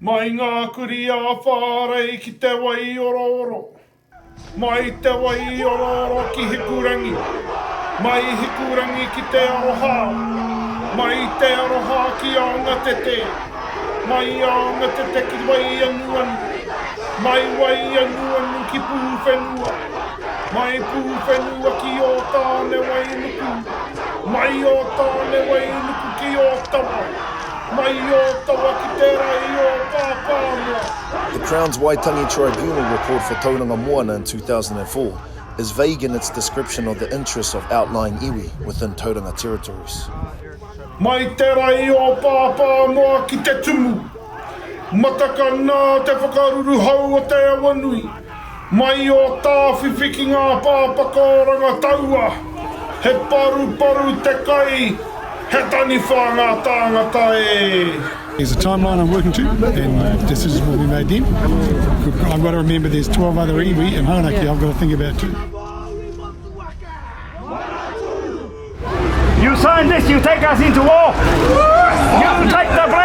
Mai ngā kurī ā-whārei ki te waiorooro. Mai te waiorooro ki Hikurangi. Mai Hikurangi ki Te Aroha. Mai Te Aroha ki Aongatete. Mai Aongatete ki Waianuanu. Mai Waianuanu ki Pūwhenua. Mai Pūwhenua ki Ōtānewainuku. Mai Ōtānewainuku ki Ōtawa. Mai Ōtawa ki te rae o Pāpāmoa. The Crown's Waitangi Tribunal report for Tauranga Moana in 2004 is vague in its description of the interests of outlying iwi within Tauranga territories. Mai te rae o Pāpāmoa ki te tumu. Mataka nā te whakaruruhau o Te Awanui. Mai o Tāwhiwhi ki ngā pāpaka o Rangataua, he paruparu te kai, he taniwha ngā tāngata e. There's a timeline I'm working to and decisions will be made then. I've got to remember there's 12 other iwi in Hauraki I've got to think about too. You sign this, you take us into war. You take the blame.